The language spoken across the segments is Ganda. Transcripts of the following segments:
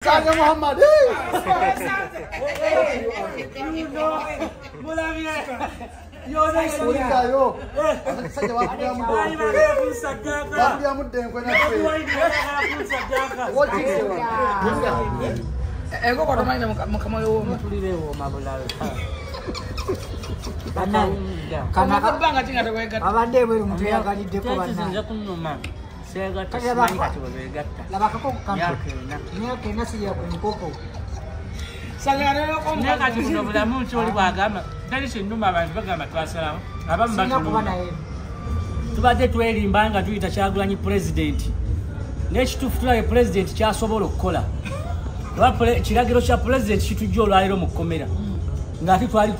Sanga Muhammad. Tubadde twerimba nga tuyita Kyagulanyi president, n'ekituufu tulabe president kyasobola okukola. Kiragiro kya president kitujja olwaliro mu kkomera ng'ate twali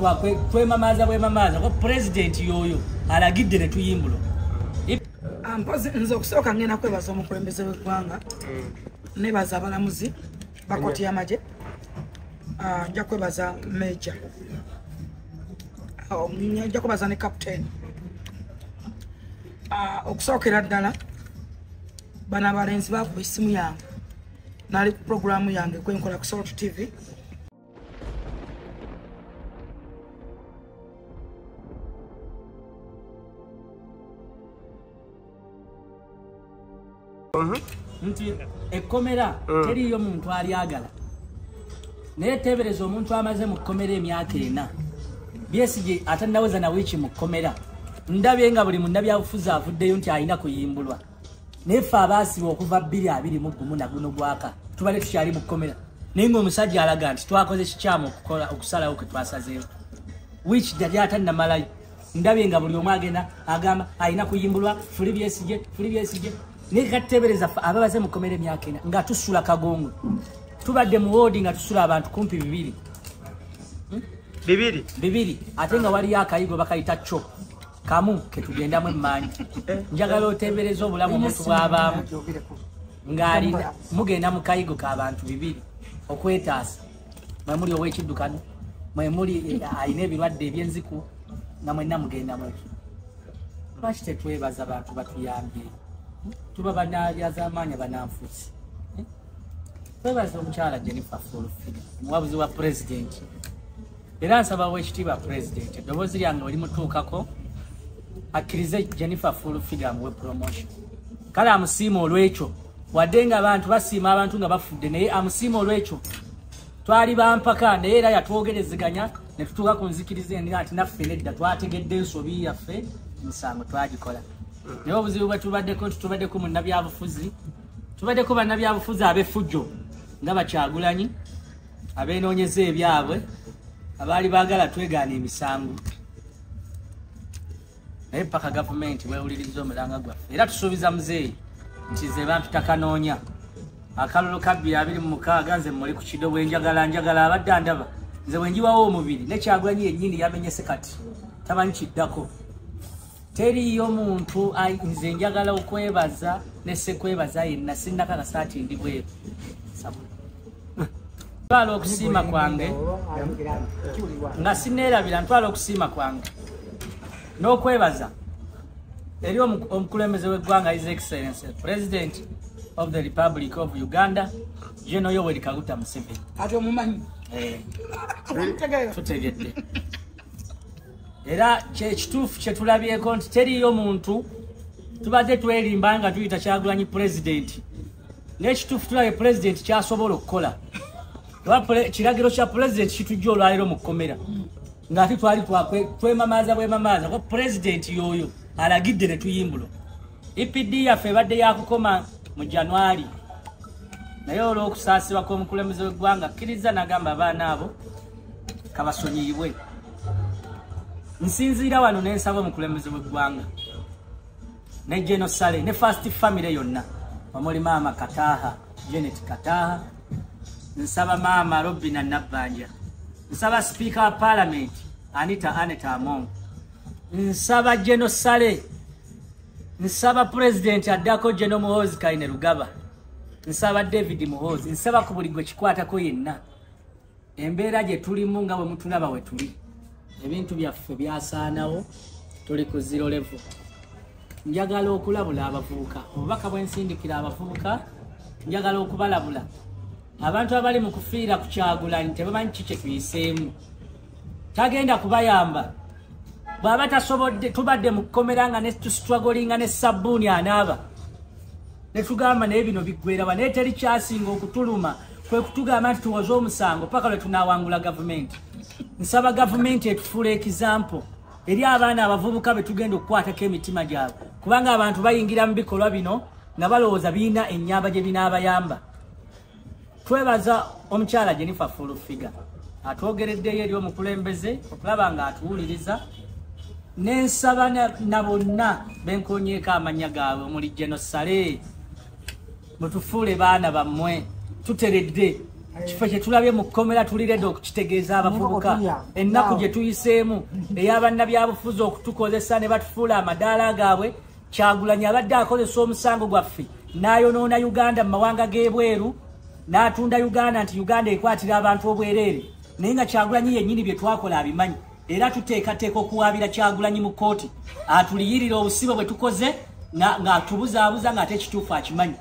twemamaaza bwemamaaza kuba president y'oyo alagidde ne tuyimbula. Mpozi nze okusooka ngenda kwebaza omukulembeze w'eggwanga, nebaza abalamuzi ba kkooti y'amagye, nja kwebaza Major, nja kwebaza ne Captain. Okusookera ddala bano abalenzi baakuba essimu yange, nali ku puroguraamu yange kwenkola ku Salt TV. Nti ekkomera teriiyo muntu alyagala, naye teebereza omuntu amaze mu kkomera emyaka 4, Besigye atannaweza na wiiki mu kkomera. Ndabye nga buli munnabyabufuzi avuddeyo nti alina kuyimbulwa, naye ffe abaasibwa okuva 2021 na guno gwaka tubadde tukyali mu kkomera, naye ng'omusajja alaga nti twakoze kikyamu okukola okusalawo kwe twasazeewo. Wiiki yali atannamalayo, ndabye nga buli omu agenda agamba alina kuyimbulwa, fuli Besigye, fuli Besigye. Naye kateebereza ffe ababaze mu kkomera emyaka 4 nga tusula kagongo, tubadde mu woodi nga tusula abantu kumpi 2 bibiri, ate nga waliyo akayigo bakayita kyo kamu ketugendamu emmaanyi. Njagala oteebereza obulamu omuntu bw'abaamu ng'alina mugenda mu kayigo k'abantu 2 okwetaasa, mwe muli ow'ekiddukano, mwe muli alina ebirwadde ebyenziku, nga mwenna mugenda mwekyo. Lwaki tetwebaza bantu batuyambye? Tuba banalyazaamaanyi bananfuusi. Twebaza omukyala Jennifer Fulfiga, omuwabuzi wa pulezidenti. Era nsaba ow'ekitiibwa pulezidenti eddoboozi lyange olimutuukako akkirize Jennifer Fulfiga amuwe promotion. Kale amusiima olw'ekyo, wadde nga abantu basiima abantu nga bafudde, naye amusiima olw'ekyo. Twali bampaka naye era yatwogerezeganya ne tutuuka ku nzikiriza endala nti naffe nedda twategedde ensobi yaffe, emisango twagikola. Naye obuzibu bwe tubaddeko nti tubaddeko munnabyabufuzi, tubaddeko bannabyabufuzi ab'effujjo nga Bakyagulanyi abeenoonyeza ebyabwe, abaali baagala twegaana emisango, naye paka gavumenti weewuliriza omulanga gwaffe. Era tusuubiza muzeeyi nti ze bampita kanoonya akalulu ka 2026 nze muli ku kido bwe njagala njagala abadde andaba nze bwe njiwawo omubiri ne Kyagulanyi yennyini yamenyese kati tamanyi kiddako. Teriiyo muntu nze njagala okwebaza ne ssekwebaza yenna, sinnakakasa nti ndi bweru. Ntwala okusiima kwange nga sinneerabira, ntwala okusiima kwange n'okwebaza eri omukulembeze w'eggwanga His Excellency President of the Republic of Uganda General Yoweri Kaguta Museveni. Ate omumanyi? Tutegedde. Era kyekituufu kye tulabyeko nti teriiyo muntu, tubadde twerimba nga tuyita Kyagulanyi pulezidenti, n'ekituufu tulabe pulezidenti kyasobola okukola. Kiragiro kya pulezidenti kitujja olwaliro mu kkomera ng'ate twali twemamaaza bwemamaaza kuba pulezidenti y'oyo alagidde ne tuyimbula. EPD yaffe ebadde yakukoma mu January, naye olw'okusaasirwa kw'omukulembeze w'eggwanga akkiriza n'agamba abaana abo kabasonyiyibwe. Nsinziira wano ne nsaba omukulembeze w'eggwanga ne General Saleh ne First Family yonna omuli maama Kataha, Janet Kataha, nsaba maama Robina Nabbanja, nsaba Speaker wa Parliament Anita Annet Among, nsaba General Saleh, nsaba President addako General Muhoozi Kainerugaba, nsaba David Muhoozi, nsaba ku buli gwe kikwatako yenna. Embeera gye tulimu nga bwe mutulaba we tuli, ebintu byaffe byasaanawo, tuli ku zero level. Njagala okulabula abavubuka, obubaka bwe nsindikira abavubuka, njagala okubalabula Abantu abali mu kufiira ku Kyagulanyi tebamanyi ki kye tuyiseemu. Tagenda kubayamba. Bw'aba tasobodde, tubadde mu kkomera nga ne tustrugglinga ne sabbuuni anaaba. Ne tugamba naye bino biggweera wa, naye teri kyasinga okutuluma kwe kutugamba nti tuwoze omusango paka lwe tunaawangula gavumenti. Nsaba gavumenti etufuule example eri abaana abavubuka be tugenda okukwatako emitima gyabwe, kubanga abantu bayingira mu bikolwa bino nga balowooza birina ennyamba gye binaabayamba. Twebaza omukyala Jennifer Full Figure atwogereddeyo eri omukulembeze okulaba nga atuwuliriza, n'ensaba na bonna benkonyeeko amannya gaabwe omuli Geno Sale, mutufuule baana bammwe, tuteredde. Kifo kye tulabye mu kkomera tuliredde okukitegeeza abavubuka ennaku gye tuyiseemu ey'abannabyabufuzi okutukozesa ne batufuula amadaala gaabwe. Kyagulanyi abadde akozesa omusango gwaffe n'ayonoona Uganda mu mawanga g'ebweru, n'atunda Uganda nti Uganda ekwatira abantu obwereere, naye nga Kyagulanyi yennyini bye twakola abimanyi. Era tuteekateeka okuwaabira Kyagulanyi mu kkooti atuliyirire obusibe bwe tukoze ng'atubuzaabuza ng'ate ekituufu akimanyi.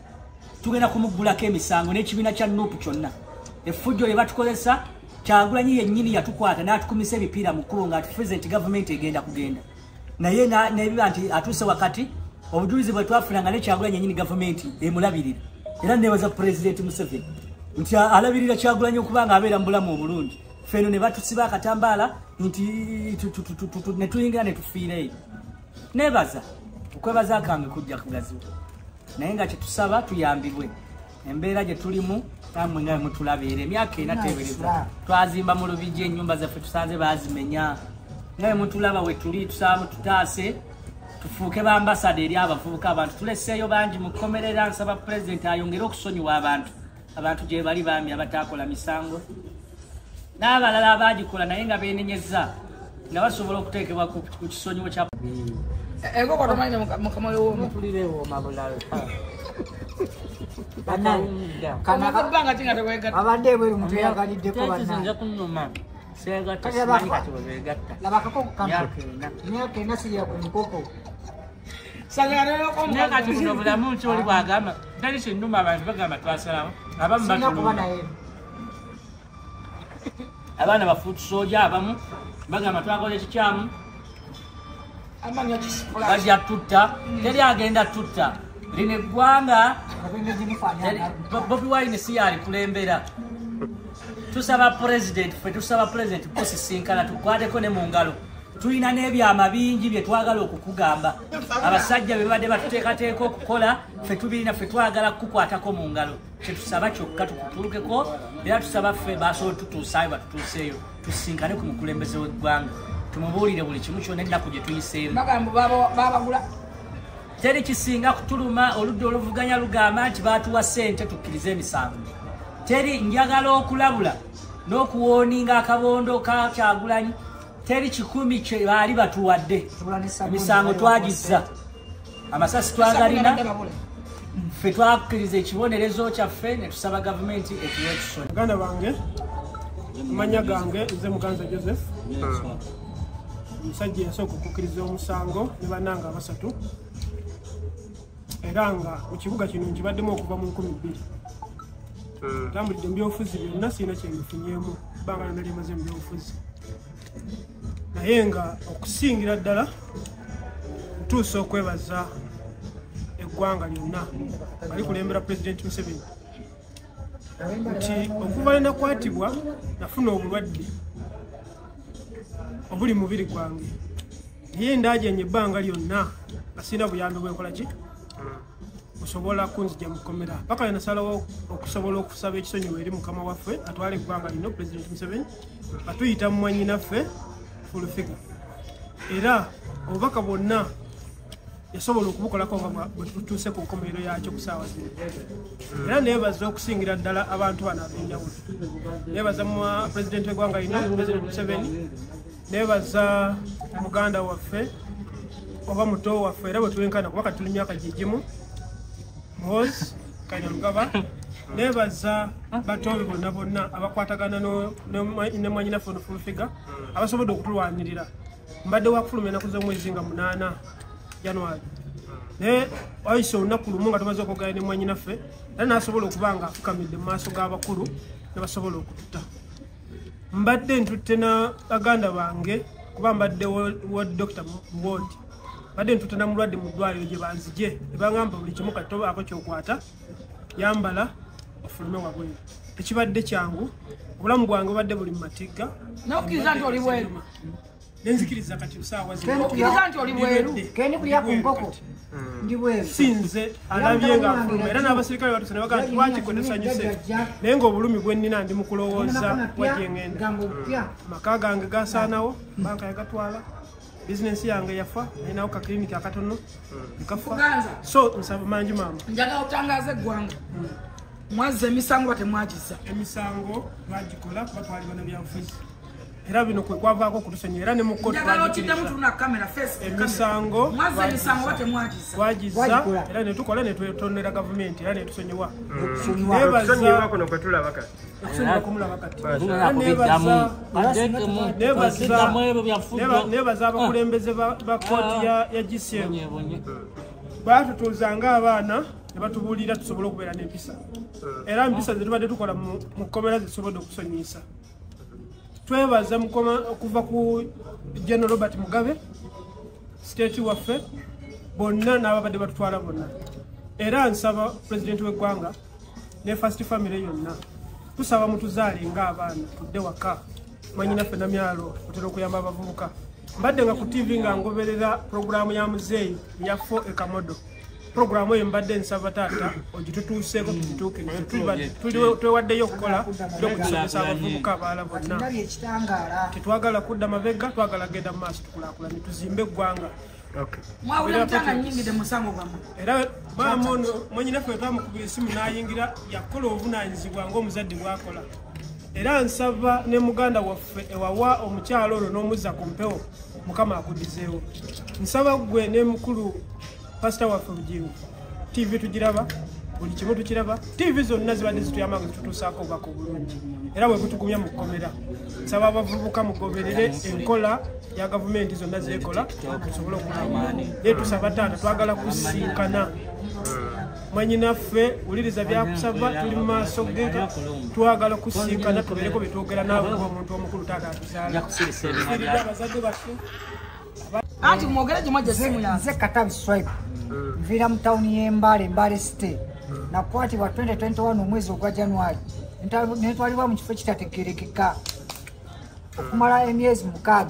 Tugenda kumuggulako emisango n'ekibiina kya NUP kyonna. Effujjo lye batukozesa, Kyagulanyi yennyini yatukwata n'atukumisa ebipiira mu kkubo ng'atufuze nti gavumenti egenda kugenda, naye nebiba nti atuuse wakati obujulizi bwe twafuna nga ne Kyagulanyi yennyini gavumenti emulabirira. Era nebaza Pulezidenti Museveni nti alabirira Kyagulanyi okuba nga abeera mu bulamu obulungi. Ffeno ne batusiba akatambaala nti ne tuyingira ne tufiira eyo. Nebaza okwebaza kange kujja kugaziwa, naye nga kyetusaba tuyambibwe embeera gye tulimu. Namwe nga mutulabeera emyaka ena tebereza twazimba mu Lubigi ennyumba zaffe tusanze baazimenya. Nga mutulaba we tuli, tusaba mututaase tufuuke bambasada eri abavubuka. Abantu tuleseeyo bangi mu kkomera, era nsaba Pulezidenti ayongere okusonyiwa abantu. Abantu gye bali bambi abataakola misango n'abalala abaagikola naye nga beenenyezza nga basobola okuteekebwa ku kisonyiwo kya Enkoko tomanyi mukama wewooma. Mpulira ewooma bulala. Omaze ebbanga ki nga teweegatta? Abadde ebweru mutweyagaliddeko Nze bannange. Kunnuma seegatta, Kati simanyi kati bwe beegatta. Laba akakoko kano. Myaka 4. Myaka 4 sirya ku nkoko. Sagala Naye kati buno bulamu nki oli bwagamba tali kinnuma, abantu bagamba twasalawo, abamu Sirina kuba batulumba. Naye Abaana bafuutusooja abamu bagamba twakoze ekikyamu, Amanya kisipula. bajja tutta, teri agenda tutta lino eggwanga. Katulina gimufaanana. Bobi Wine si yalikulembera. Tusaba President, ffe tusaba President kusisinkana tukwateko ne mu ngalo. Tulina n'ebyama bingi bye twagala okukugamba. Abasajja be babadde batuteekateeka okukola ffe tubirina, ffe twagala kukukwatako mu ngalo. Kyetusaba kyokka tukutuukeko, era tusaba ffe basobola tutuusaayo batutuuseeyo tusisinkane ku mukulembeze w'eggwanga tumubuulire buli kimu kyonna ennaku gye tuyiseemu. Bagamba babagula. Teri kisinga kutuluma, oludda oluvuganya lugamba nti baatuwa ssente tukkirize emisango. Teri, njagala okulabula n'okuwooninga akabondo ka Kyagulanyi, teri kikumi kye baali batuwadde. Tubula ne sabbuuni. Emisango twagizza, amasasi twagalina. Babula. Ffe twakkiriza ekibonerezo kyaffe ne tusaba gavumenti etuwa ekisonyi. Baganda bange, amannya gange nze Muganza Joseph, omusajja eyasooka okukkiriza omusango ne bannange abasatu, era nga mu kibuga kino nkibaddemu okuva mu 2000. Ntambulidde mu byobufuzi byonna, sirina kyenbifunyeemu ebbanga lyonna lyemaze mu byobufuzi, naye nga okusingira ddala ntuusa okwebaza eggwanga lyonna nga likulembera Pulezidenti Museveni nti okuva lwe nakwatibwa nafuna obulwadde obuli mu mubiri gwange, naye ndaajenye ebbanga lyonna nga sirina buyambi bwenkola ki busobola kunzija mu kkomera, paka lwe nasalawo okusobola okusaba ekisonyiwo eri mukama waffe atwala eggwanga lino, Pulezidenti Museveni, nga tuyita mu mwannyinaffe Full Figure. Era obubaka bwonna yasobola okubukolako nga bwe tutuuse ku nkomerero yakyo ku ssaawa zino. Era neebaza okusingira ddala abantu bano ab'enjawulo. Neebaza pulezidenti w'eggwanga lino, Pulezidenti Museveni, neebaza muganda waffe oba muto waffe era bwe twenkana kuba kati tuli myaka gyegimu, Muhoozi Kainerugaba. Neebaza batoobe bonna bonna abakwatagana ne mwannyinaffe ono Full Figure abasobodde okutulwanirira. Mbadde wakufuluma ennaku z'omwezi nga 8 January, naye wayise olunaku lumu nga tumaze okwogera ne mwannyinaffe. Era n'asobola okuba nga afukamidde mu maaso g'abakulu ne basobola okututa. Mbadde ntutte na baganda bange kuba mbadde wa Dr. Ward. Mbadde ntutte na mulwadde mu ddwaliro gye banzigye ne bangamba buli kimu kati tobaako ky'okwata, yambala ofulume wabweru. Tekibadde kyangu, obulamu bwange bubadde buli mu matigga. N'okkiriza nti oli bweru. Nenzikiriza kati ssaawa zino. Okkiriza nti oli bweru. Kendi kulya ku nkoko. Ndi bweru. Sinze alabye nga afuluma era n'abasirikale batuuse ne bagamba nti lwaki gwe tosanyuse, naye ng'obulumi bwe nnina ndi mu kulowooza wa gye ŋŋenda. Amaka gange gasaanawo, banka yagatwala, bizinensi yange yafa, nalinawo ka kiriniki akatono kafa. So nsaba mangi maama. Njagala otangaze eggwanga. Mwazza emisango temwagizza. Emisango twagikola kuba twali bannabyabufuzi. Era bino kwe kwavaako okutusonyiwa era ne mu kkooti emisango twagizza era ne tukola ne twetondera gavumenti era ne tusonyiwa. Okusonyiwa kuno kwe tulaba kati. Okusonyiwa kumulaba kati. Neebaza abakulembeze ba kkooti ya GCM. Baatutuuzanga abaana ne batubuulira tusobole okubeera n'empisa. Era empisa ze tubadde tukola mu kkomera zisobodde okusonyiyisa. Twebaza mukoma okuva ku General Robert Mugabe, state waffe, bonna n'ababadde batutwala bonna. Era nsaba pulezidenti w'eggwanga ne first family yonna, tusaba mutuzaale ng'abaana tudde waka. Mwannyinaffe Namyalo otera okuyamba abavubuka. Mbadde nga ku TV nga ngoberera pulogulaamu ya muzeeyi ya Fo Ekamodo. Pulogulaamu eyo mbadde nsaba taata ogitutuuseeko tugituukirize. Twewaddeyo okukola n'okusomesa abavubuka abalala bonna. Tetwagala kudda mabega, twagala genda mu maaso tukulaakulane tuzimbe eggwanga. Mwawulira mutanga nnyingidde musango gwammwe. Era maama ono mwannyinaffe bwe twamukubira essimu n'ayingira yakola obuvunaanyizibwa ng'omuzadde bw'akola. Era nsaba ne muganda waffe ewawa omukyalo olwo n'omuzza ku mpewo, Mukama akuddizeewo. Nsaba ggwe ne mukulu pasita waffe Bugingo, TV tugiraba, buli kimu tukiraba, TV zonna zibadde zituyamba nga zitutuusaako obubaka obulungi era bwe butugumya mu kkomera. Nsaba abavubuka mugoberere enkola ya gavumenti zonna zeekola tusobole okulaba. Naye tusaba taata twagala kusinkana. Mwannyinaffe wuliriza byakusaba, tuli mu maaso ge, twagala kusinkana tubeereko bye twogera naawe ng'omuntu omukulu taata atuzaala. Abazadde baffe. Anti mwogere gye mwajja essimu yange. Nze Katabi Swipe nviira mu tawuni y'e Mbale, Mbale City. Nakwatibwa 2021 omwezi ogwa January ne ntwalibwa mu kifo ekitategeerekeka okumala emyezi 6.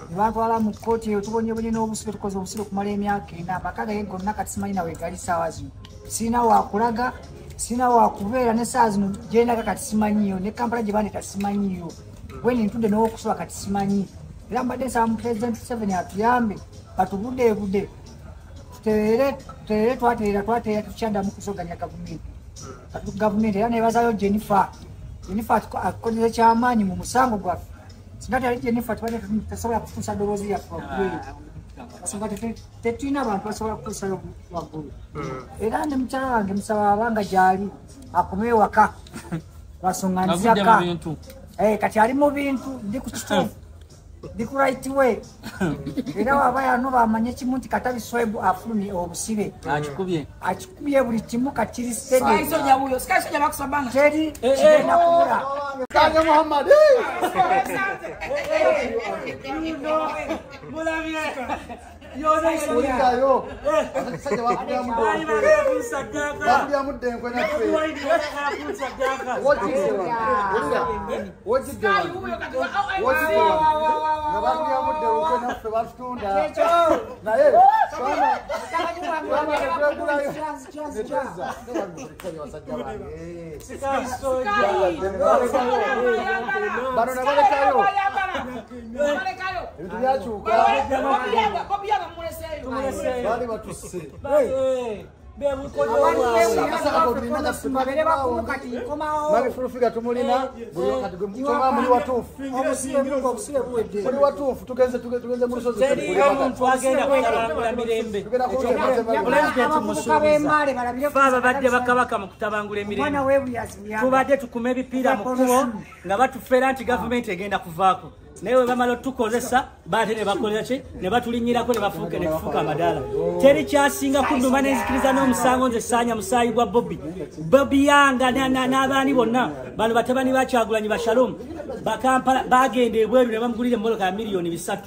Ne bantwala mu kkooti eyo tubonyebonye n'obusibe, tukoze obusibe okumala emyaka 4. Amaka gange gonna kati simanyi nawe gali ssaawa zino. Sirina wakulaga, sirina wakubeera ne ssaawa zino gye ndaga kati simanyiyo, ne Kampala gye bandeeta simanyiyo. Bweni ntudde n'owokusoba kati simanyi. Era mbadde nsaba mu Pulezidenti Museveni atuyambe batubudeebude tutereere, twatereera twatereera tukyaddamu kusoganya gavumenti. Gavumenti era neebazayo Jennifer. Jennifer akoze kyamaanyi mu musango gwaffe. Singa teyali Jennifer tubadde tetusobola kutuusa ddoboozi lyaffe waggulu. Kasonga tetulina bantu basobola kutuusayo waggulu. Era ne mukyala wange musaba abanga gy'ali akome ewaka. Lwasonga nziraka. Kati ali mu bintu, ndi ku kituufu. Ndi ku right way. Era waba yano bamanye kimu nti Katabi Swipe afulumye obusibe. Akikubye. Akikubye buli kimu kati kiri steady. Sky Soja wuyo, Sky Soja bakusabanga. Teri kigenda kubula. Kanya Muhammad. Mulabye. Ulikayo. Abasajja bakulya enkwe naffe. Wojidde nga bakulya enkwe naffe batutunda. Naye twegulayo netwezza. Bano nabalekayo. Ebintu byakyuka. Bali batusse. Mabifulufiga tumulina muli watuufu. Muli watuufu tugenze mu lusozi. Teriyo omuntu agenda kutabangula mirembe. Pulezidenti musuubiza. Ffe ababadde bakabaka mu kutabangula emirembe. Tubadde tukuma ebipiira mu kkubo nga batufeera nti gavumenti egenda kuvaako. Naye bwe bamala otukozesa baate ne bakolera ki ne batulinnyirako ne bafuuka ne tufuuka amadaala. Teri kyasinga kunnuma n'enzikiriza n'omusango nze saanya musaayi gwa Bobi. Bobi Yanga n'abaani bonna bano batabani ba Kyagulanyi ba Shalom Bakampala bagenda ebweru ne bamugulira emmotoka ya miliyoni 3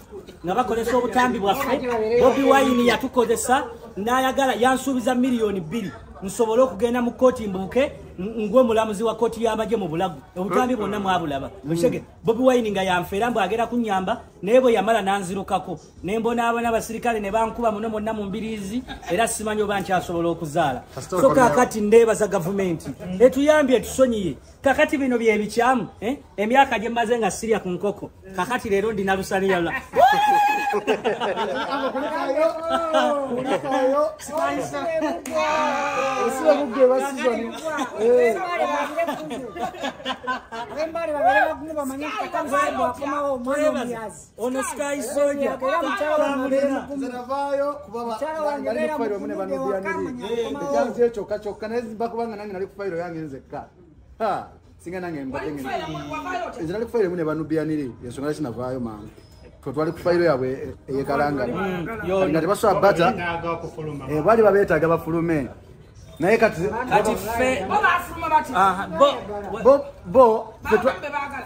nga bakozesa obutambi bwaffe. Bobi Wine yatukozesa n'ayagala yansuubiza miliyoni 2 nsobole okugenda mu kkooti mbuuke ngwe omulamuzi wa kkooti y'amagye mu bulago. Obutambi bwonna mwabulaba. Oshege Bobi Wine nga yanfeera mbu agenda kunnyamba, naye bwe yamala n'anzirukako ne mbonaabona abasirikale ne bankuba muno mwonna mu mbiriizi, era simanyi oba nkyasobola okuzaala. So kaakati ndeebaza gavumenti etuyambye etusonyiye. Kakati bino bye bikyamu, emyaka gye mmaze nga sirya ku nkoko, kakati leero ndi nalusaniya. Ono Sky Soldier Twali ku fayiro yaabwe eyekalangala nga tebasobola bata, baali babeetaaga bafulume, naye kati ffe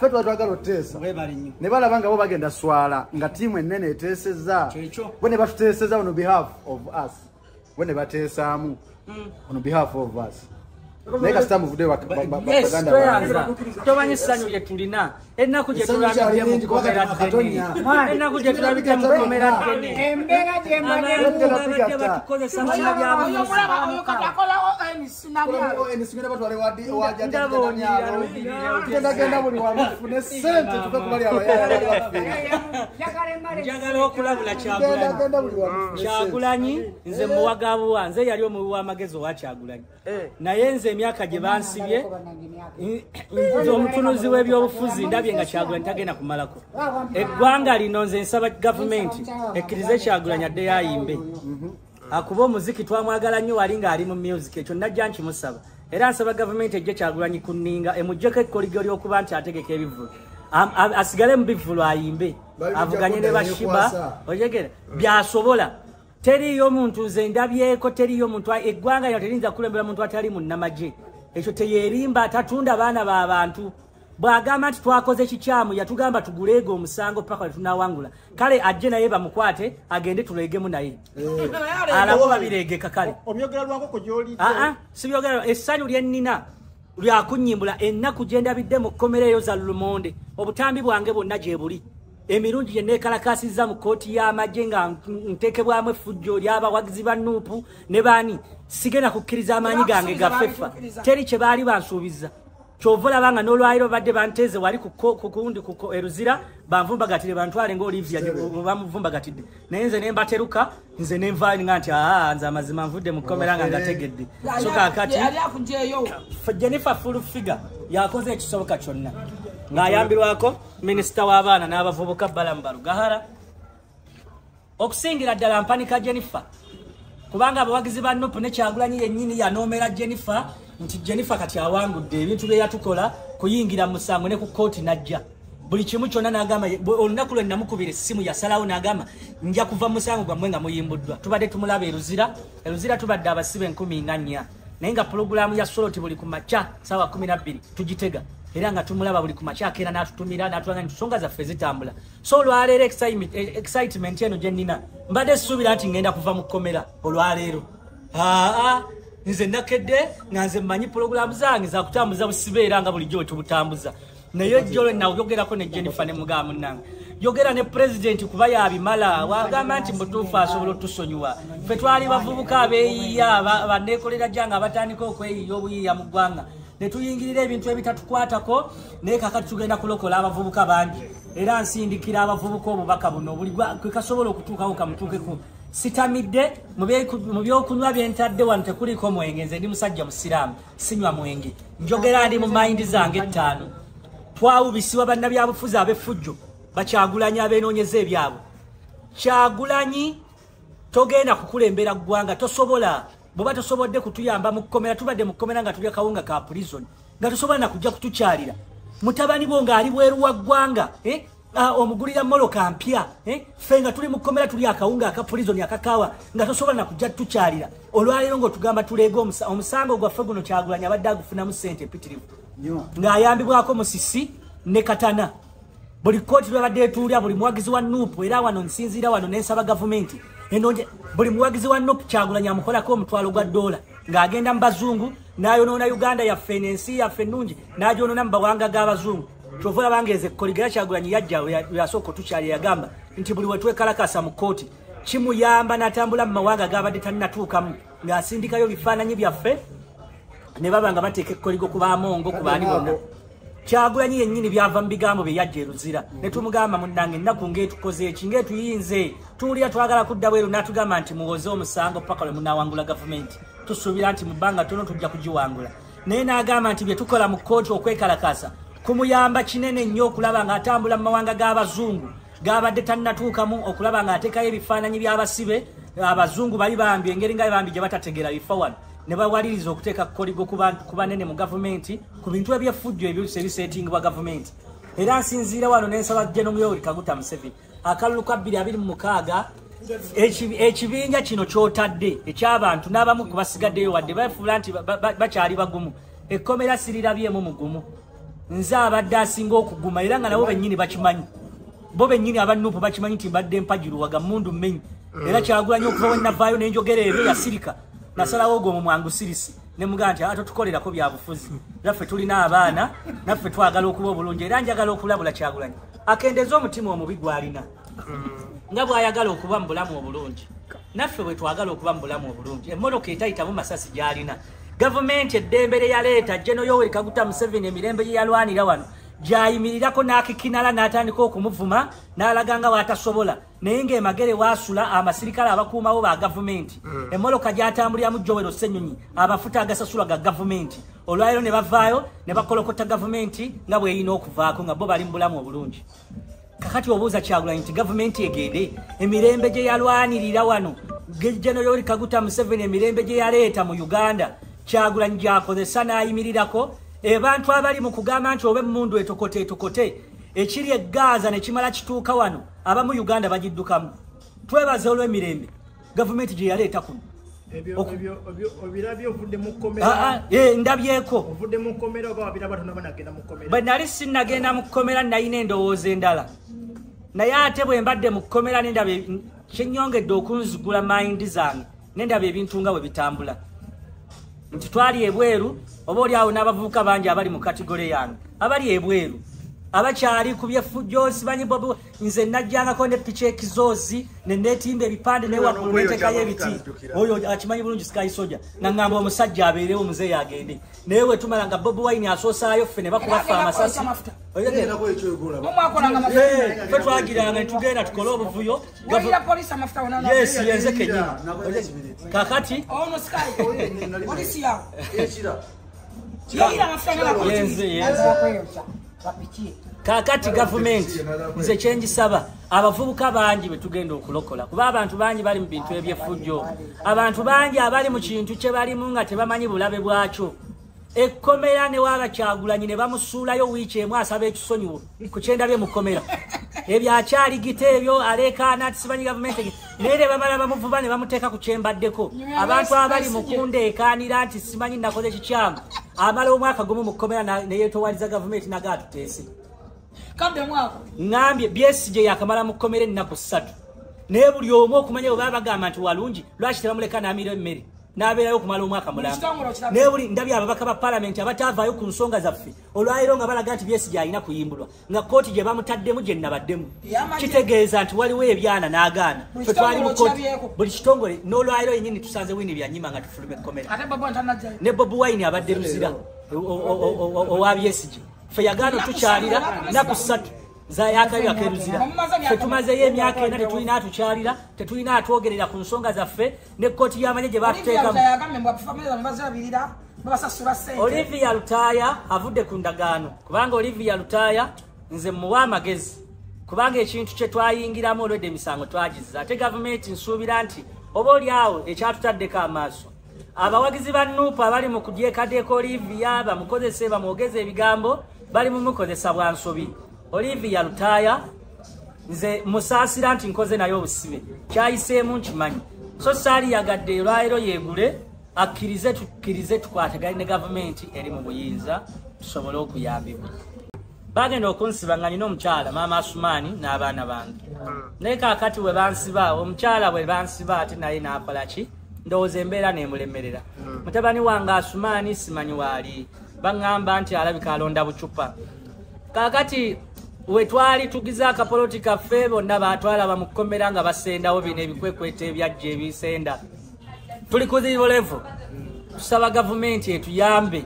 twali twagala oteesa ne balaba nga bo bagenda swala nga ttiimu ennene eteesezza, bo ne batuteeseza on behalf of us, bo ne bateesaamu on behalf of us. Naye kasita muvuddeyo baganda bange. Tomanyi ssanyu lye tulina, ennaku gye tulabidde mu kkomera ddene, ennaku gye tulabidde mu kkomera ddene, embeera gye mbadde batukozesa bannabyabufuzi. Njagala okulabula Kyagulanyi. Kyagulanyi nze muwagabuwa, nze yali omuwi w'amagezi owa Kyagulanyi, naye nze emyaka gye bansibye nze omutunuzi w'ebyobufuzi ndabye nga Kyagulanyi tagenda kumalako eggwanga lino. Nze nsaba gavumenti ekkirize Kyagulanyi addeyo ayimbe, akuba omuziki twamwagala nnyo wali ng'ali mu music, ekyo najja nkimusaba. Era nsaba gavumenti ejje Kyagulanyi ku nninga emuggyeko ekkoligo ly'okuba nti ategeka ebivvulu, asigale mu bivvulu ayimbe, avuganye ne Bashiba ojegera byasobola. Teriyo muntu nze ndabyeko, teriyo muntu eggwanga lino teriyinza kukulembera muntu atali munnamagye. Ekyo teyeerimba, tatunda baana b'abantu. Bw'agamba nti twakoze kikyamu, yatugamba tuguleege omusango paka lwe tunaawangula. Kale ajje naye bamukwate agende tuleegemu naye, alabo babireegeka. Kale sibyogera. Essanyu lye nnina lyakunyimbula ennaku gye ndabidde mu kkomera eyo za Lumonde, obutambi bwange bwonna gye buli, emirundi gye neekalakaasizza mu kkooti y'amagye nga nteekebwamu effujjo ly'abawagizi ba Nuupu ne baani, sigenda kukkiriza amaanyi gange gafeffa. Teri kye baali bansuubiza. Kyova olaba nga n'olwaliro badde banteeze wali kukundi eruzira banvumbagatire bantwale nga Olivia bamuvumbagatidde, naye nze ne mbateruka, nze ne nvaayo nga nti aa nze amazima nvudde mu kkomera nga ngategedde. So kaakati Jennifer Full Figure yakoze ekisoboka kyonna ng'ayambirwako minisita w'abaana n'abavubuka Balaam Barugahara. Okusingira ddala mpanika Jennifer, kubanga abawagizi ba Nuupu ne Kyagulanyi yennyini yanoomera Jennifer nti Jennifer kati awangudde ebintu bye yatukola kuyingira musango ne ku kkooti n'ajja buli kimu kyonna n'agamba. Olunaku lwe namukubira essimu yasalawo n'agamba nja kuva musango gwammwe nga muyimbuddwa. Tubadde tumulaba eruzira, eruzira tubadde abasibe 14,000, naye nga pulogulaamu ya Soloti buli ku makya ssaawa 12 tugitega, era nga tumulaba buli ku makya akeera n'atutumira n'atulaga nti nsonga zaffe zitambula. So olwaleero excitement eno gye nnina, mbadde ssuubira nti ngenda kuva mu kkomera olwaleero. Aa nze nakedde nga nze mmanyi pulogulaamu zange zakutambuza busibe era nga bulijjo bwe tubutambuza, naye ejjo lwe nayogerako ne Jennifer ne mugamba munnange yogera ne pulezidenti kuba yabimala, wagamba nti mutuufu asobola otusonyiwa. Ffe twali bavubuka abeeyiya banneekolera jjanga abatandika okweyiya obuyiiya mu ggwanga ne tuyingirira ebintu ebitatukwatako, naye kakati tugenda kulokola abavubuka bangi. Era nsindikira abavubuka obubaka buno buli kwe kasobola okutuukako kamutuukeko. Sitamidde mu byokunywa bye ntadde wano tekuliko mwenge, nze ndi musajja musiraamu sinywa mwenge, njogera ndi mu mayindi zange 5. Twawubisibwa bannabyabufuzi ab'effujjo Bakyagulanyi abeenoonyeza ebyabwe. Kyagulanyi togenda kukulembera ggwanga, tosobola. Bw'oba tosobodde kutuyamba mu kkomera, tubadde mu kkomera nga tulya kawunga ka prison, nga tosobola na kujja kutukyalira. Mutabani bo ng'ali bweru wa ggwanga, Omugulira mmotoka mpya, ffe nga tuli mu kkomera tuli akawunga aka prison akakawa nga tosobola na kujja tukyalira. Olwaleero ng'otugamba tuleega omusango gwaffe guno Kyagulanyi abadde agufunamu ssente empitirivu ng'ayambibwako Musisi ne Katana. Buli kkooti lwebadde etuulya buli muwagizi wa NUP, era wano nsinziira wano nensaba gavumenti enonje, buli muwagizi wa NUP Kyagulanyi amukolako $1,000 ng'agenda mu bazungu n'ayonoona Uganda yaffe n'ensi yaffe ennungi n'agyonoona mu bawanga g'abazungu. Kyova olaba ng'eze Koligera Kyagulanyi yajja yasooka otukyalira yagamba nti buli we twekalakasa mu kkooti kimuyamba n'atambula mu mawanga g'abadde tannatuukamu ng'asindikayo bifaananyi byaffe ne baba nga bateeka ekkoligo ku baamongo ku baani bonna. Kyagulanyi yennyini byava mu bigambo bye yajja e Luzira ne tumugamba munnange ennaku ng'etukoze eki ng'etuyinze tuwulira twagala kudda bweru n'atugamba nti muwoze omusango paka lwe munaawangula gavumenti, tusuubira nti mu bbanga ttono tujja kugiwangula. Naye n'agamba nti bye tukola mu kkooti okwekalakasa kumuyamba kinene nnyo okulaba ng'atambula mu mawanga g'abazungu g'abadde tannatuukamu okulaba ng'ateekayo ebifaananyi by'abasibe abazungu bali bambi engeri nga bambi gye batategeera bifa wano ne bawaliriza okuteeka kkoligo ku banene mu gavumenti ku bintu eby'effujjo ebiseetingibwa gavumenti. Era nsinziira wano ne nsaba General Yoweri Kaguta Museveni akalulu ka 2026 ekibinja kino ky'otadde eky'abantu n'abamu ku basigaddeyo wadde bafuula nti bakyali bagumu, ekkomera sirirabyemu mugumu. Nze abadde asinga okuguma era nga nabo bennyini bakimanyi, bo bennyini aba NUP bakimanyi nti mbadde mpagiruwaga mmundu mmenyi. Era Kyagulanyi okuva we navaayo n'enjogera ebyo yasirika, nasalawo ogwo mu mwangu sirisi ne mugamba nti ate tukolerako bya bufuzi, naffe tulina abaana, naffe twagala okuba obulungi. Era njagala okulabula Kyagulanyi akendeeze omutima omubi gw'alina nga bw'ayagala okuba mu bulamu obulungi, naffe bwe twagala okuba mu bulamu obulungi. Emmotoka etayitamu masasi gy'alina, gavumenti eddembe lye yaleeta General Yoweri Kaguta Museveni emirembe gye yalwanira wano gy'ayimirirako n'akikinala n'atandika okumuvuma n'alaga nga w'atasobola, naye ng'emagere waasula amasirikale abakuumawo ba gavumenti, emmotoka gy'atambuliramu Joel Ssenyonyi amafuta agasasulwa ga gavumenti. Olwaleero ne bavaayo ne bakolokota gavumenti nga bw'erina okuvaako nga bo bali mu bulamu obulungi. Kakati obuuza Kyagulanyi nti gavumenti egende emirembe gye yalwanirira wano General Yoweri Kaguta Museveni emirembe gye yaleeta mu Uganda Kyagulanyi gy'akozesa n'ayimirirako. Abantu abali mu kugamba nti oba emmundu etokote etokote ekiri e Gaza ne kimala kituuka wano abamu Uganda bagiddukamu. Twebaze olw'emirembe gavumenti gye yaleeta kuno. Ndabyeko bwe nali sinnagenda mu kkomera nalina endowooza endala, naye ate bwe mbadde mu kkomera nendaba kyennyongedde okunzigula mayindi zange nendaba ebintu nga bwe bitambula nti twali ebweru oba oli awo n'abavubuka bangi abali mu kategore yange abali ebweru abakyali ku byeffujjo simanyi Bobi. Nze najjangako ne piki ekizoozi ne neetimba ebipande newaggulu neteekayo ebiti, oyo akimanyi bulungi Sky Soja, nga ŋŋamba omusajja abeerewo muzeeyi agende. Naye we tumala nga Bobi Wine asoosaayo ffe ne bakuba ffe amasasi, ffe twagiranga ne tugenda tukole obuvuyo. Yes, yenze kennyini. Kakati yenze kakati gavumenti nze kyenjisaba abavubuka bangi be tugenda okulokola, kuba abantu bangi bali mu bintu eby'effujjo, abantu bangi abali mu kintu kye balimu nga tebamanyi bulabe bwakyo. Ekkomera ne waaba Kyagulanyi ne bamusuulayo wiiki emu asaba ekisonyiwo ku kyendabye mu kkomera ebyo akyali gita ebyo aleekaana ati simanyi gavumenti, naye ne bamala bamuvuba ne bamuteeka ku kyembaddeko. Abantu abali mu kundeekaanira nti simanyi nakoze kikyamu, amala omwaka gumu mu kkomera ne yeetowaliza gavumenti naga atuteese. Ŋŋambye Besigye yakamala mu kkomera ennaku 3, naye buli omu okumanya bwe baba bagamba nti walungi lwaki tebamuleka n'amira emmere n'abeerayo okumala omwaka mulamba. Naye buli ndabye ababaka ba paalamenti abataavaayo ku nsonga zaffe olwaleero nga balaga nti Besigye alina kuyimbulwa nga kkooti gye bamutaddemu gye nabaddemu, kitegeeza nti waliwo ebyana n'agaana. Ffe twali mu kkooti buli kitongole n'olwaleero yennyini tusanze Winnie Byanyima nga tufuluma ekkomera ne Bobi Wine abadde Luzira owa Besigye. Ffe yagaana otukyalira nnaku 3 zayakabi akeruzira. Ffe tumazeyo emyaka 4 tetulina atukyalira, tetulina atwogerera ku nsonga zaffe ne kkooti y'amagye gye batuteekamu. Olivia Lutaaya avudde ku ndagaano, kubanga Olivia Lutaaya nze mmuwa amagezi, kubanga ekintu kye twayingiramu olwedde emisango twagizza, ate gavumenti nsuubira nti oba oli awo ekyatutaddeko amaaso. Abawagizi ba NUP abali mu kudyekadyeka Olivia bamukozese bamwogeze ebigambo bali mumukozesa bwa nsobi. Olivia Lutaaya Nze musaasira nti nkoze naye obusibe kyayiseemu nkimanyi. So saali yagadde olwaleero yeegule akkirize tukkirize tukwatagane ne gavumenti eri mu buyinza tusobole okuyambibwa. Bagenda okunsiba nga nina omukyala maama Asumaani n'abaana bange. Naye kaakati bwe bansiba omukyala bwe bansiba ate naye n'akola ki? Ndowooza embeera n'emulemerera. Mutabani wange Asumaani simanyi waali, baŋŋamba nti alabika alonda bucupa. Kaakati we twali tugiza akapoloti kaffe bonna baatwalaba mu kkomera nga basendawo bino ebikwekweta ebyajja ebisenda. Tuli ku zero level. Tusaba gavumenti etuyambe.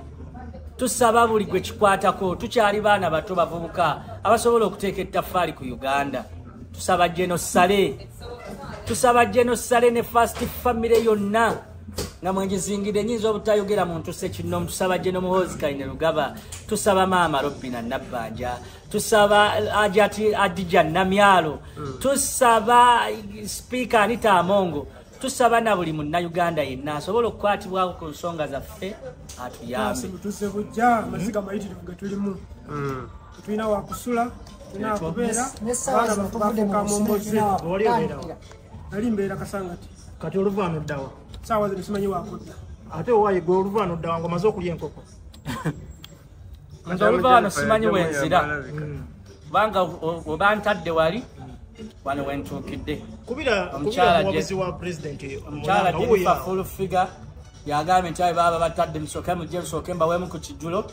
Tusaba buli gwe kikwatako. Tukyali baana bato bavubuka abasobola okuteeka ettaffaali ku Uganda. Tusaba General Saleh. Tusaba General Saleh ne first family yonna nga mwengizingidde nnyinza obutayogera muntu ssekinoomu. Tusaba General Muhoozi Kainerugaba, tusaba maama Robina Nabbanja, tusaba Hajati Hadija Namyalo, tusaba Speaker Anita Amongo, tusaba na buli munnayuganda yenna asobola okukwatibwako ku nsonga zaffe atuyambe. Tuze bujja amaziga mayitirivu ge tulimu. Tulina wakusula, tulina wakubeera, abaana bafuuka momboze. Nali mbeera Kasangati. Kati oluvaano ddawa? Saawa zino simanyi wakudda. Ate owaaye gwe oluvaano ddawa ng'omaze okulya enkoko? Nze oluvaano simanyi wenzira kubanga oba ntadde wali wano wentuukidde. Kubira omuwabuzi wa pulezidenti omukyala Jennifer Full Figure yagambye nti abe baba batadde musooke mujje musooke mbaweemu ku kijjulo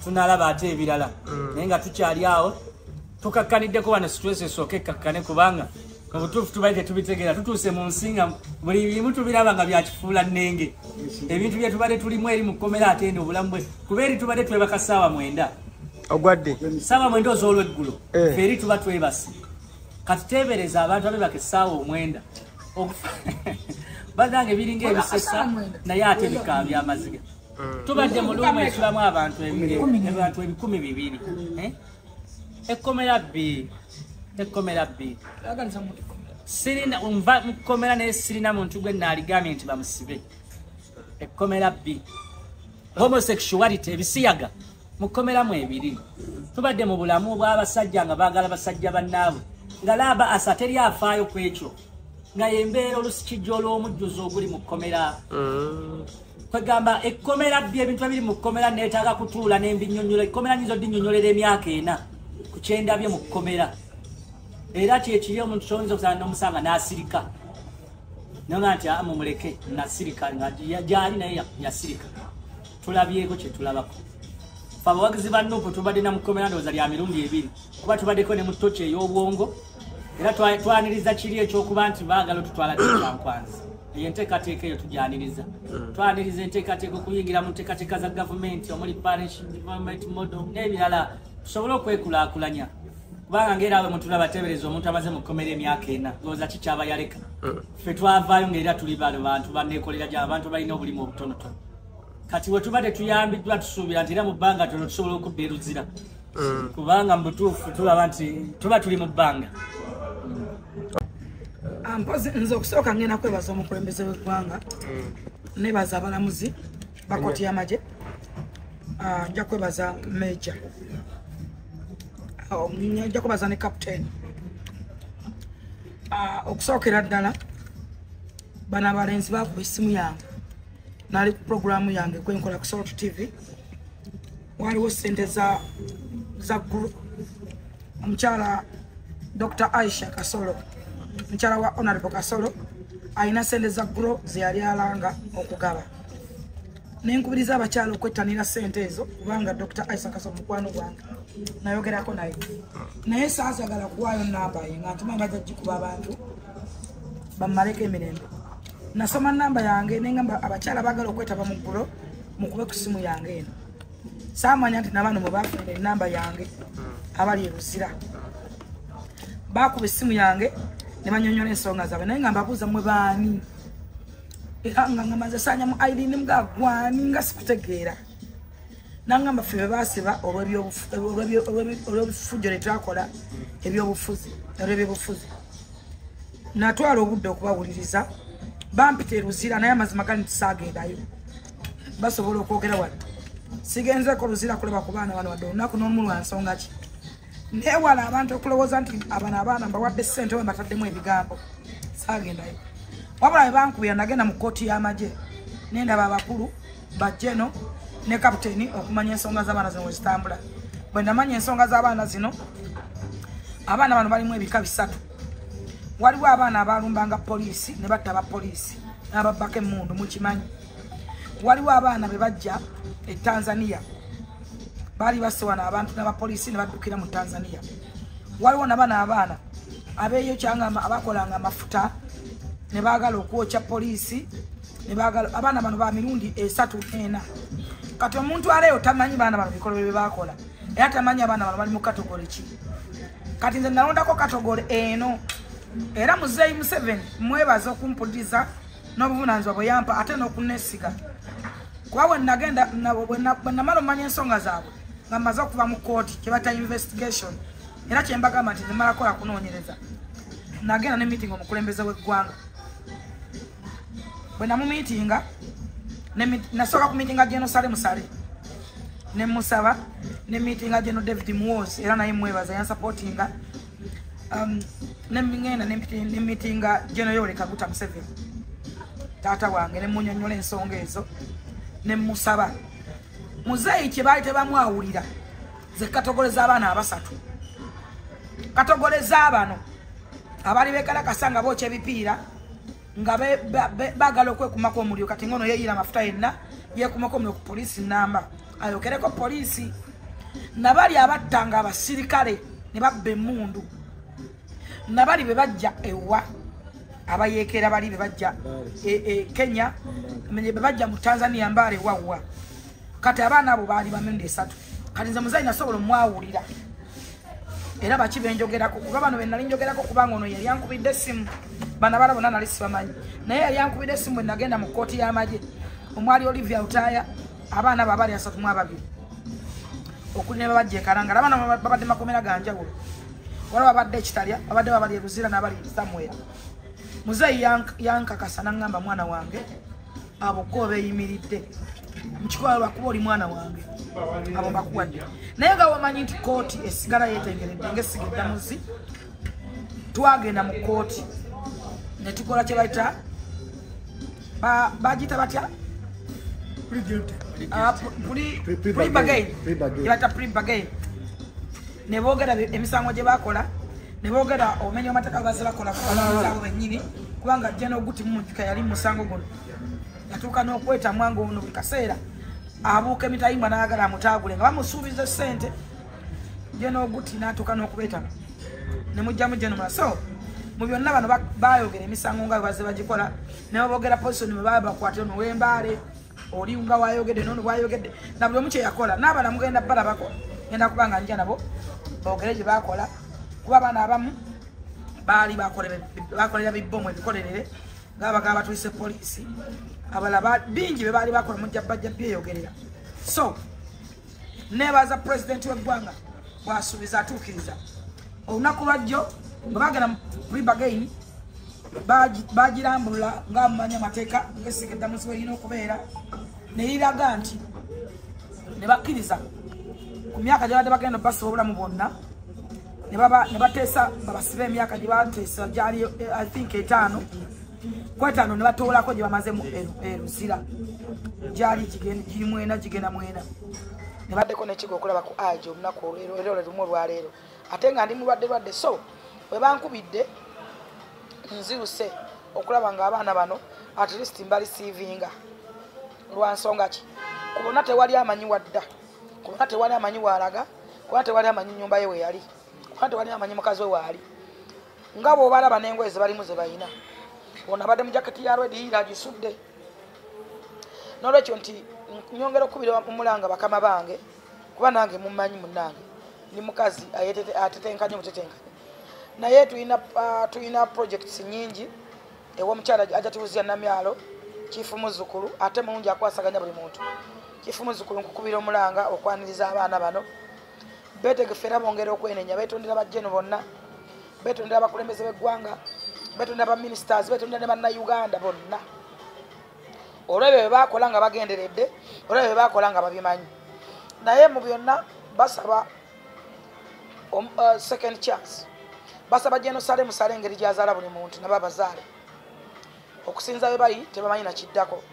tunalaba ate ebirala. Naye nga tukyali awo tukakkaniddeko wano stress esooke ekkakkane kubanga mu butuufu tubadde tetubitegeera. Tutuuse mu nsi nga buli bimu tubiraba nga byakifuula nnenge. Ebintu bye tubadde tulimu eri mu kkomera ate eno obulamu bwe kuba eri tubadde twebaka ssaawa 9. Ogwadde? Ssaawa 9 ez'olweggulo ffe eri tuba twebase. Kati teebereza abantu abebaka essaawa 9. Bannange biringa ebisesa naye ate bikaabya amaziga. Tubadde mu luumu esulamu abantu 2,000. Ekkomera bbi. Ekkomera bbi. Sirina nva mu kkomera naye sirina muntu gwe naaligambye nti bamusibe. Ekkomera bbi. Homosexuality ebisiyaga mu kkomera mu ebiri. Tubadde mu bulamu bw'abasajja nga baagala basajja bannaabwe nga laaba asa teri afaayo ku ekyo nga y'embeera olusikijja olw'omujjuzo oguli mu kkomera. Kwegamba ekkomera bbi ebintu ebiri mu kkomera neetaaga kutuula n'embinnyonnyola. Ekkomera nnyinza odinnyonnyolera emyaka 4 ku kyendabye mu kkomera. Era kyekiri omuntu ky'oyinza okusanga n'omusanga n'asirika. Naye nti mumuleke nasirika nga gy'ali naye yasirika. Tulabyeko kye tulabako. Ffe abawagizi ba Nuupu tubadde na mu kkomera ndowooza lya mirundi 2 kuba tubaddeko ne mu ttoki ey'obwongo era twaniriza kiri ekyokuba nti baagala otutwala Kyankwanzi. Eyo enteekateeka eyo tugyaniriza. Twaniriza enteekateeka okuyingira mu nteekateeka za gavumenti omuli parish development model n'ebirala tusobole okwekulaakulanya. Kubanga ng'era awe mutulaba teebereza omuntu amaze mu kkomera emyaka 4 ndowooza kikyaba yaleka. Ffe twavaayo ng'era tuli bano bantu banneekolera gya abantu balina obulimu obutonotono. Kati we tubadde tuyambiddwa tusuubira nti era mu bbanga tono tusobola okudda eruzira. Kubanga mu butuufu tulaba nti tuba tuli mu bbanga. Mpozi nze okusooka ngenda kwebaza omukulembeze w'eggwanga, nebaza abalamuzi ba kkooti y'amagye, nja kwebaza Major, nja kwebaza ne Captain. Okusookera ddala bano abalenzi baakuba essimu yange, nali ku puroguraamu yange gwenkola ku Salt TV, waliwo ssente za ggulu. Omukyala Dr. Aisha Kasolo, mukyala wa Honorable Kasolo, alina ssente za ggulu ze yali alanga okugaba. Nenkubiriza abakyala okwettanira ssente ezo kubanga Dr. Aisha Kasolo mukwano gwange nayogerako naye. Naye saasagala kuwaayo nnamba ye nga ntimanyi bajja kugikuba abantu bammaleko emirembe. Nasoma nnamba yange nengamba abakyala baagala okwetaba mu ggulo mukube ku ssimu yange eno. Saamanya nti nabano mwe baafunira ennamba yange abali e Luzira. Baakuba essimu yange ne bannyonnyola ensonga zaabwe naye nga mbabuuza mmwe baani? Era nga ngamba nze saanya mu Irene mga gwani nga sikutegeera. Nangamba ffe be baasiba olw'ebifujjo lye twakola ebyobufuzi. Natwala obudde okubawuliriza, bampita e Luzira naye amazima gali nti saagendayo. Basobola okwogera wadde. Sigenzeeko Luzira kulaba ku baana bano wadde olunaku n'olumu lwa nsonga ki. Neewala abantu okulowooza nti abano abaana mbawadde ssente oba mbataddemu ebigambo, saagendayo. Wabula bwe bankubira nagenda mu kkooti y'amagye nendaba abakulu bajjeno ne kapiteeni okumanya ensonga z'abaana zino we zitambula. Bwe namanya ensonga z'abaana zino, abaana bano balimu ebika bisatu. Waliwo abaana abalumbanga poliisi ne batta abapoliisi n'ababbako emmundu, mukimanyi. Waliwo abaana be bajja e Tanzania, baali basse wano abantu n'abapoliisi ne baddukira mu Tanzania. Waliwo n'abaana abaana abeeyokyanga abakolanga amafuta ne baagala okwokya poliisi, ne baagala. Abaana bano ba mirundi 3 4. Kati omuntu aleyo tamanyi baana bano bikolwa bye bakola, era tamanyi abaana bano bali mu katogole ki. Kati nze nalondako katogole eno, era Muzeeyi Museveni mwebaza okumpuliriza n'obuvunaanyizibwa bwe yampa ate n'okunneesiga. Kuba bwe nagenda bwe namala omanya ensonga zaabwe nga mmaze okuva mu kkooti kye bayita investigation, era kye mbagamba nti nze kola kunoonyereza, nagenda ne meeting omukulembeze w'eggwanga. Bwe namumiitinga, nasooka ku miitinga General Saleh Musale ne musaba, ne miitinga General David Muhoozi era naye mwebaza yansupportinga, ne ngenda ne miitinga General Yoweri Kaguta Museveni taata wange, ne munnyonnyola ensonga ezo ne musaba. Muzeeyi kye baali tebamwawulira ze katogole z'abaana abasatu, katogole z'abano abaali beekalakasa nga bookya ebipiira nga baagala okwekumako omuliro. Kati ngono yeeyira amafuta yenna yeekumako omuliro ku poliisi namba ayokereko poliisi. Nabali abattanga abasirikale ne babba emmundu, nabali be bajja ewa abayeekera bali be bajja e Kenya, be bajja mu Tanzania Mbale wawwa. Kati abaana abo baali ba mirundi 3. Kati nze muzeeyi nasobola omwawulira, era baki benjogerako kuba bano be nali njogerako kubanga ono yali ankubidde essimu, bano abalala bonna nali sibamanyi, naye yali ankubidde essimu bwe nagenda mu kkooti y'amagye omwali Olivia Lutaaya, abaana abo abaali 32 okuli ne babajja e Kalangala. Abaana babadde makomera ga njawulo, waliwo babadde e Kitalya, babadde babali e Luzira n'abali somewhere. Muzeeyi yankakasa n'aŋŋamba, mwana wange abo ko beeyimiridde nkikola lwakuba oli mwana wange, abo mbakuwadde. Naye nga wamanyi nti kkooti esigala yeetengeredde ng'essiga eddamuzi, twagenda mu kkooti ne tukola kye bayita bagiyita batya, plea bargain, plea bargain. Ne boogera emisango gye baakola, ne boogera obumenyi bw'amateeka bwe bazze bakola ku balamuzi abo bennyini, kubanga General Gutti Mumujjuka yali mu musango guno, yatuuka n'okwetamwa ng'ono buli kaseera abuuka emitayimbwa n'ayagala amutaagule nga bamusuubiza ssente. General Gutti n'atuuka n'okubeetama ne mujjamu General Mulala. So mu byonna bano baayogera emisango nga bwe bazze bagikola, ne baboogera position bwe baba bakwatira ono w'Embaale, oli nga wayogedde n'ono bwayogedde, na buli omu kye yakola. N'abalala mugenda balabako, ngenda kuba nga nja nabo boogere gye baakola, kuba abaana abamu baali bakolera bibbomu ebikolerere nga bagaba batuyise poliisi, abalala bingi bye baali bakola mujja bajja byeyogerera. So neebaza pulezidenti w'eggwanga bw'asuubiza atuukiriza. Olunaku lwajjo nga bagenda mu plea bargain bagirambulula nga mumanyi amateeka ng'essiga eddamuzi we lirina okubeera, ne liraga nti ne bakkiriza ku myaka gye babadde bagenda obbasiba obulamu bwonna, ne bateesa babasibe emyaka gye bateesa gyali I think 5 ku 5 ne batoolako gye bamaze mu Luzira gyali giri 9 gigenda 9. Ne baddeko n'ekigo okulaba ku age olunaku olwero era olwo lumu olwaleero, ate nga ndi mulwadde lwadde. So bwe bankubidde nziruse okulaba nga abaana bano at least mbalisiivinga. Lwa nsonga ki? Kubona tewali amanyi wadda, kubona tewali amanyi waalaga, kubona tewali amanyi nnyumba ye we yali, kubona tewali amanyi mukazi we waali. Nga bw'obalaba n'engoye ze balimu ze balina, ono abadde mu jaketi ya red era agisudde. N'olwekyo nti nyongera okukubira omulanga bakama bange, kuba nange mummanyi munnange ndi mukazi atetenkanye mutetenkanye, naye tulina projects nnyingi. Ew'omukyala ajja tuwuzya Namyalo Chief Muzzukulu, ate mulungi akwasaganya buli muntu. Chief Muzzukulu nkukubira omulanga okwaniriza abaana bano beetegefu era bongera okwenenya, beetondera bajjeno bonna, beetondera abakulembeze b'eggwanga, beetondera ba ministers, beetondera ne bannayuganda bonna olw'ebyo bye baakola nga bagenderedde, olw'ebyo bye baakola nga babimanyi. Naye mu byonna basaba second chance. Basaba General Saleh Musale engeri gy'azaala buli muntu n'ababazaale. Okusinza we bali tebamanyi na kiddako.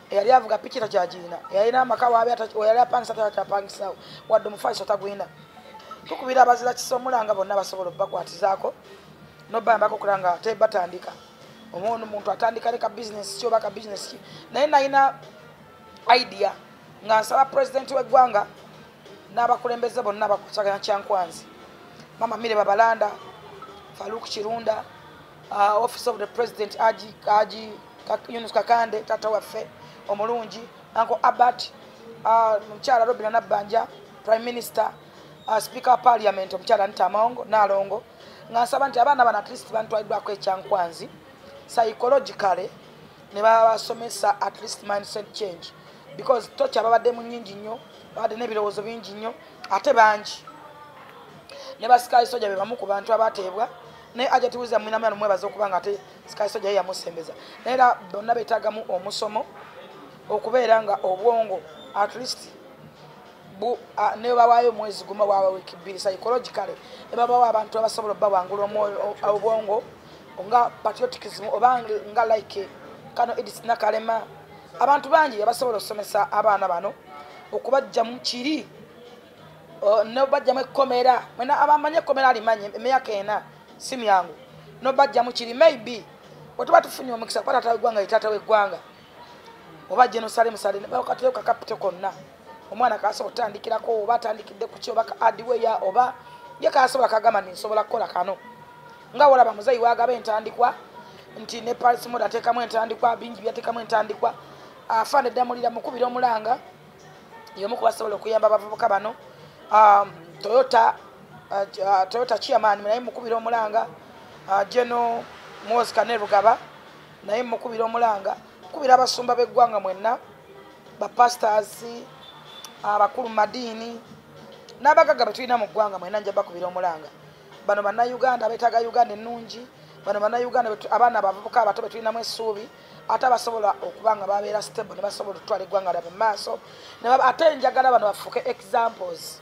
Eyali avuga piki takyagirina, eyalina amaka waabe eyali apangisa takyapangisaawo, wadde omufaliso tagwina. Tukubira abazira kisa omulanga bonna basobola obbakwatizaako n'obbayambako okulaba nga ate batandika. Omwono omuntu atandika ne ka bizinesi ki oba ka bizinesi ki. Naye nalina idea nga nsaba pulezidenti w'eggwanga n'abakulembeze bonna abakwatagana Kyankwanzi, Mama Mire Babalanda, Farouk Kirunda, Office of the President Aji Yunus Kakande, tata waffe omulungi, Uncle Abat, mukyala Robina Nabbanja, Prime Minister, Speaker of Parliament omukyala Anita Among Nalongo, nga nsaba nti abaana bano at least bantwaliddwako ekyankwanzi psychologically ne babasomesa at least mindset change, because tocha babadde mu nnyingi nnyo, babadde n'ebirowoozo bingi nnyo ate bangi. Ne ba Sky Soldier be bamu ku bantu abateebwa, naye ajja tubuuza mwina mwebaza okuba nga ate Sky Soldier ye yamusembeza. Naye era bonna beetaagamu omusomo okubeera nga obwongo at least ne babaayo omwezi gumu waaba wiiki bbiri psychologically ne babawo abantu abasobola obbawangula obwongo nga patriotism oba nga like Kano Edith Nakalema. Abantu bangi abasobola okusomesa abaana bano okubajjamu kiri nobajjamu ekkomera. Mwena abamanyi ekkomera alimanye emyaka ena si myangu, nobajjamu kiri. Maybe bwe tuba tufunye omukisa kuba taata w'eggwanga ye taata w'eggwanga oba General Saleh Musale bakateo ka capital konna omwana kasobola otandikirako oba atandikidde ku ki oba ka hardware oba ye kasobola kagamba nti nsobola kukola kano. Nga wolaba muzeeyi wagaba entandikwa nti ne Paris Mode ateekamu entandikwa, bingi byateekamu entandikwa. Afande Ddamulira mukubira omulanga y'omu ku basobola okuyamba abavubuka bano. Toyota chairman naye mukubira omulanga, General Muhoozi Kainerugaba naye mukubira omulanga, mukubira abasumba b'eggwanga mwenna, ba pastors, abakulu mu madiini n'abagagga be tulina mu ggwanga mwenna nja bakubira omulanga. Bano bannayuganda beetaaga Uganda ennungi, bano bannayuganda abaana abavubuka abato be tulinamu essuubi ate abasobola okuba nga babeera stable ne basobola okutwala eggwanga lyabwe mu maaso. Ate njagala bano bafuuke examples.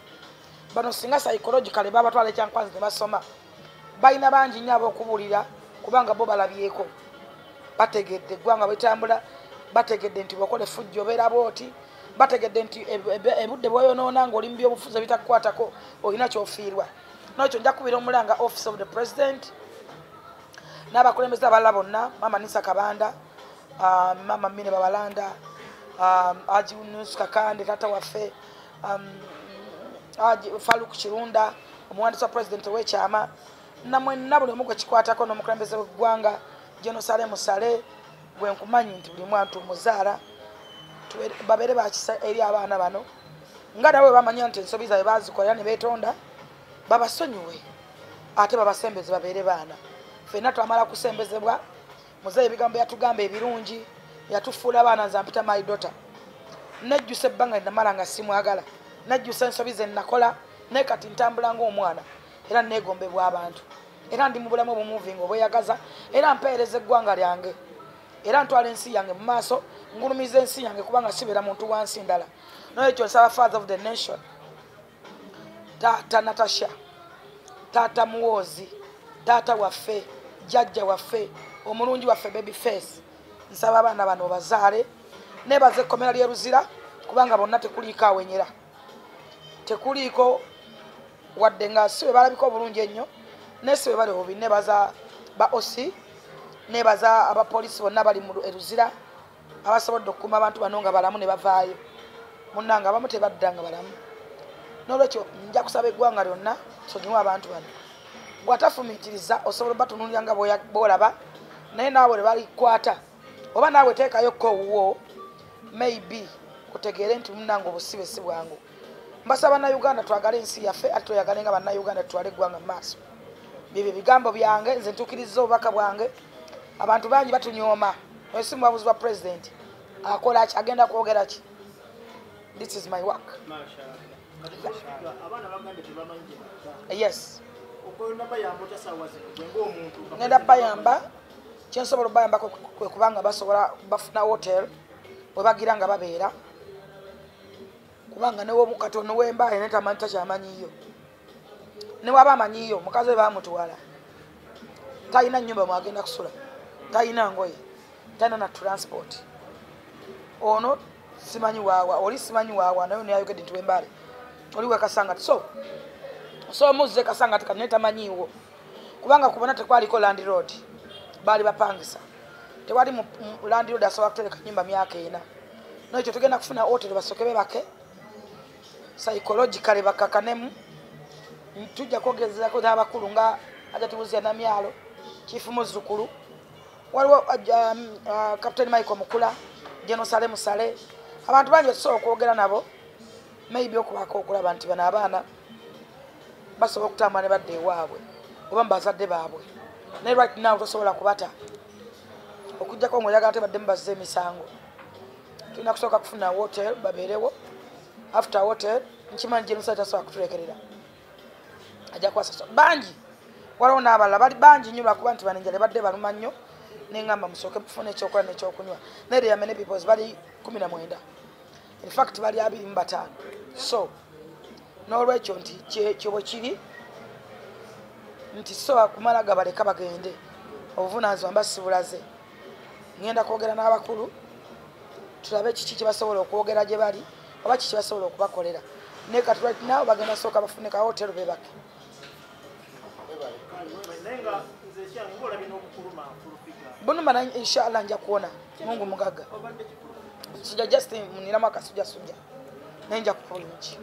Bano singa psychologically babatwala ekyankwanzi ne basoma, balina bangi nnyo ab'okubuulira kubanga bo balabyeko, bategedde eggwanga bwetambula, bategedde nti bw'okola effujjo obeera bw'oti, bategedde nti ebudde bw'oyonoona ng'oli mu byobufuzi ebitakukwatako olina ky'ofiirwa. N'ekyo nja kubira omulanga Office of the President n'abakulembeze abalala bonna, Mama Nisa Kabanda, Mama Mine Babalanda, Haji Yunus Kakande taata waffe, Haji Farouk Kirunda omuwandiisi wa President ow'ekyama, namwenna buli omu gwe kikwatako n'omukulembeze w'eggwanga General Saleh Musale gwe nkumanyi nti buli mwantu omuzaala, babeere bakisa eri abaana bano nga nabo bwe bamanya nti ensobi zaabwe baazikola ne beetonda, babasonyiwe ate babasembeze babeere baana. Ffenna twamala kusembezebwa, muzeeyi ebigambo yatugamba ebirungi, yatufuula baana. Nze ampita my daughter. Nejjusa ebbanga lye namala nga simwagala, nejjusa ensobi ze nakola, naye kati ntambula ng'omwana era neegombebwa abantu, era ndi mu bulamu obumuvinga obweyagaza, era mpeereza eggwanga lyange, era ntwala ensi yange mu maaso, ngulumiza ensi yange kubanga sibeera muntu wa nsi ndala. N'ekyo nsaba Father of the Nation, Taata Natasha, Taata Muhoozi, taata waffe, jjajja waffe, omulungi waffe baby face, nsaba abaana bano bazaale. Nebaza ekkomera ly'e Luzira kubanga bonna tekuliiko awenyera, tekuliiko wadde nga si bwe balabika obulungi ennyo naye si bwe bali obubi. Nebaza ba OC, nebaza abapoliisi bonna bali mu Luzira abasobodde okukuuma abantu bano nga balamu ne bavaayo. Munnange abamu tebadda nga balamu. N'olwekyo nja kusaba eggwanga lyonna sonyiwe abantu bano. Bw'atafumiitiriza osobola obatunuulira nga bw'olaba, naye naawe lwe balikwata oba naawe teekayo ko owuwo maybe otegeere nti munnange obusibe si bwangu. Mbasaba bannayuganda twagale ensi yaffe ate tweyagale nga bannayuganda, tutwale eggwanga mu maaso. Byebyo ebigambo byange, nze ntuukiriza obubaka bwange. Abantu bangi batunyooma, oyo si muwabuzi wa pulezidenti, akola ki, agenda kwogera ki? This is my work. Abaana bagambye tebamanyi gye badda. Yes. Ogenda bayamba otya saawa zino gwe ng'omuntu? Ngenda bayamba, kyensobola obayambako kwe kubanga basobola bafuna hotel we bagira nga babeera, kubanga newomukatono wembaale naye tamanyi takyamanyiyo. Ne waba amanyiyo mukazi we bamutwala. Talina nnyumba mwagenda kusula. Talina ngoye. Talina na transport. Ono simanyi waawa, oli simanyi waawa nayo nayogedde nti wembale. Oli we Kasangati. So muzze Kasangati kati netamanyiiwo. Kubanga kubona tekwaliko landlord. Bali bapangisa. Tewali mu landlord asobola kutereka nnyumba myaka ena. N'ekyo tugenda kufuna hotel basooke bebake. Psychologically bakakanemu. Tujja kwogezako n'abakulu nga Hajati Buzia Namyalo, Chief Muzzukulu. Waliwo Captain Michael Mukula, General Saleh Musale. Abantu bangi basobola okwogera nabo. Maybe okubaako okulaba nti bano abaana basobola okutambula ne badda ewaabwe oba mu bazadde baabwe. Naye right now tosobola kubata. Okuggyako ng'oyagala tebaddemu bazze emisango. Tulina kusooka kufuna hotel babeerewo. After hotel, nkimanyi General Saleh tasobola kutulekerera. Ajja kuwasasula. Bangi waliwo n'abalala bali bangi nnyo lwakuba nti bano enjala ebadde baluma nnyo. Nengamba musooke mufune ekyokulya n'ekyokunywa. Naye there are many people bali 19. In fact bali 25. So n'olwekyo nti kyo bwe kiri nti so kumala gabaleka bagende. Obuvunaanyizibwa mba sibulaze. Ngenda kwogera n'abakulu tulabe kiki kye basobola okwogera gye bali oba kiki basobola okubakolera. Naye kati right now bagenda sooka bafune ka hotel bebake. Bunuma na inshallah nja kuona Mungu mugagga. Sija just nina mwaka suja suja. Naye nja kukulungi.